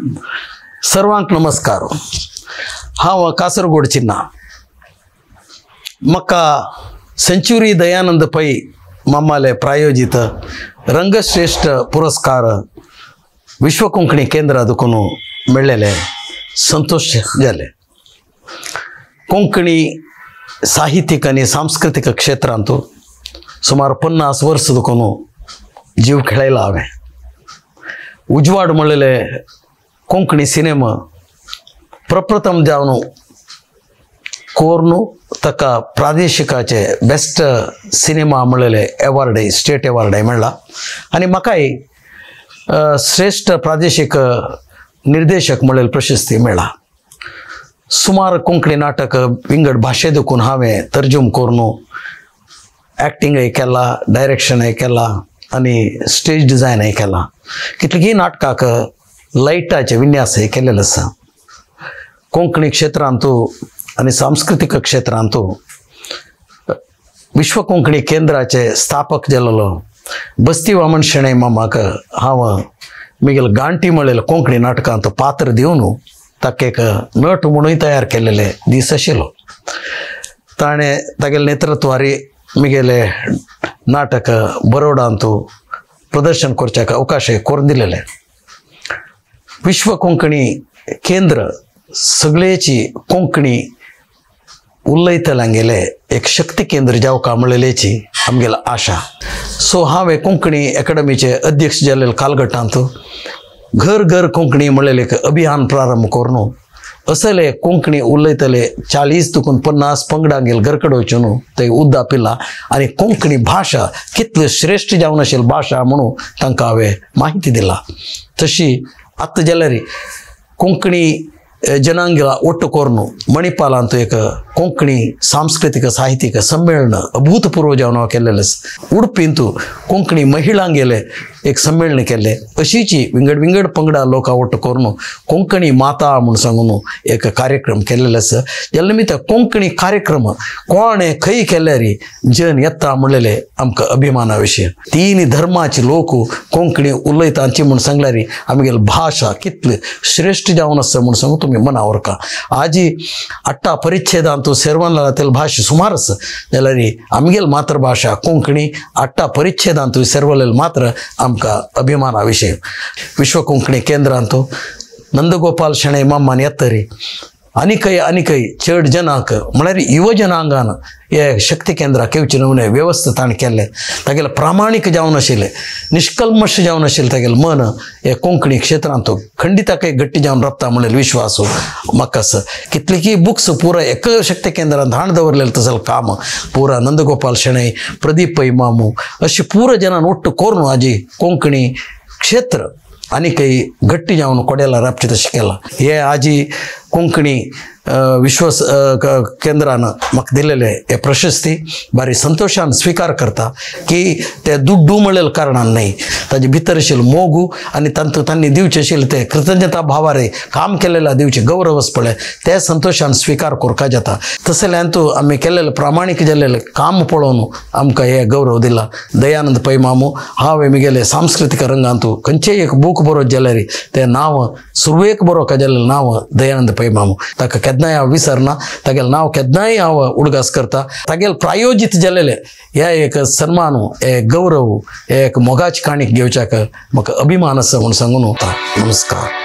सर्वांक नमस्कार. हांव कासरगोड चिन्ना. म्हाका सेंचुरी दयानंद पै मामाले प्रायोजित रंगश्रेष्ठ पुरस्कार विश्व कोंकणी केंद्रा देखून मेळ्ळेले संतोष जाले. कोंकणी साहित्यिक आनी सांस्कृतीक क्षेत्रांत सुमार 50 वर्स देखून जीव खेळयला हांवें. उजवाड म्हणलेले कोंकणी सिनेमा प्रप्रथम जावन कोर्नू ताका प्रादेशिकाचे बेस्ट सिनेमा म्हणलेले एवॉर्ड स्टेट एवॉर्ड मेळ्ळा आनी म्हाकाय श्रेष्ठ प्रादेशिक निर्देशक म्हणलेले प्रशस्ती मेळ्ळा. सुमार कोंकणी नाटक विंगड भाशे देखून हांवें तर्जुम करून एक्टिंगय केला, डायरेक्शनय केला आनी स्टेज डिझायनय केला. कितलीं नाटकाक लायटाचे विन्यासय केलेले आसा. कोंकणी क्षेत्रांत आनी सांस्कृतीक क्षेत्रांत विश्व कोंकणी केंद्राचे स्थापक जाल्लो बस्ती वामन शणै मामाक हांव मिगेल गांठी म्हणलेले कोंकणी नाटकांत पात्र दिवन ताका एक नट म्हणूय तयार केलेले दीस आशिल्लो. ताणें तागेले नेतृत्वारी मिगेले नाटक बरोडांत प्रदर्शन करच्याक अवकाश करून दिलेले. विश्व कोंकणी केंद्र सगळेची कोंकणी उलयतल्यांगेले एक शक्ती केंद्र जावका म्हणलेल्याची आमगेली आशा. सो हांवें कोंकणी एकाडमीचे अध्यक्ष जाल्ले कालगटांत घर घर कोंकणी म्हणलेले एक अभियान प्रारंभ करून असले कोंकणी उलयतले 40 देखून 50 पंगडांगेल घरकडे वचून ते उद्दा पिला आनी कोंकणी भाशा कितली श्रेष्ठ जावन आशिल्ली भाशा म्हणून तांकां हांवें माहिती दिला. तशी आतां जाल्यार कोंकणी जनांगेला ಒಟ್ಟು करून मणिपालांत एक कोंकणी सांस्कृतिक साहित्यिक सम्मेलन अभूतपूर्व जावन केल्लेलें आसा. उडपींतू कोंकणी महिलांगेले एक सम्मेलन केल्लें. अशीची विंगड विंगड पंगडा लोकां ಒಟ್ಟು करून कोंकणी माता म्हूण सांगून एक कार्यक्रम केल्लेलो आसा. ज्या निमित्त कोंकणी कार्यक्रम कोणें खंय केल्यार जन येता म्हणलेले आमकां अभिमाना विशय. तीन धर्माचे लोक कोंकणी उलयतांची म्हूण सांगल्यार आमगेली भाशा कितली श्रेष्ठ जावन आसा म्हूण सांगू तुमी मनावर का. आजी अट्टा परिच्छेदांत सेरवान तेल भाशा सुमार आसा जाल्यार आमगेली मातृभाशा कोंकणी अट्टा परिच्छेदांत सेरवलेले मात्र आमकां अभिमाना विशय. विश्व कोंकणी केंद्रांत नंदगोपाल शणै मामान येतरी आनीकय आनीकय चड जनांक म्हळ्यार युव जनांगान हे शक्ती केंद्राक घेवचे नमुने व्यवस्था ताणें केल्लें. तागेलें प्रामाणीक जावन आशिल्लें, निष्कल्मश जावन आशिल्लें तागेलें मन हे कोंकणी क्षेत्रांत खंडिताकय गट्टी जावन राबता म्हणलेलो विश्वास म्हाका आसा. कितलीं बुक्स पुरा एक शक्ती केंद्रांत हाण दवरलेलें तसलें काम पुरा नंदगोपाल शणै, प्रदीप पै मामू अशें पुरा जनान ಒಟ್ಟು करून आजी कोंकणी क्षेत्र आनीकय गट्टी जावन कोडेला राबचें तशें केलां. हे आजी कोंकणी विश्व केंद्रान म्हाका दिलेले हे प्रशस्ती बारी संतोशान स्वीकार करता की ते दुड्डू म्हणलेले कारणान न्हय, ताजे भितर आशिल्लो मोगू आनी तांतूं तांणी दिवचें आशिल्लें ते कृतज्ञता भावारे काम केलेले दिवचें गौरव पळय ते संतोशान स्वीकार करपा जाता. तसल्यान तूं आमी केल्लेलें प्रामाणीक जाल्लेलें काम पळोवन आमकां हे गौरव दिला. दयानंद पै मामू हांवें मिगेले सांस्कृतीक रंगांतू खंयचेय एक बूक बरोवप जाल्यार तें नांव सुरवेक बरोवपा जाल्लें नांव दयानंद पै मामू. ताका केन्नाय हांव विसरना, तागेलें नांव केन्नाय हांव उडगास करता. तागेलें प्रायोजीत जाल्लेलें हे एक सन्मान, हे गौरव, हे एक मोगाची काणीक घेवच्याक म्हाका अभिमान आसा म्हूण सांगून वता. नमस्कार.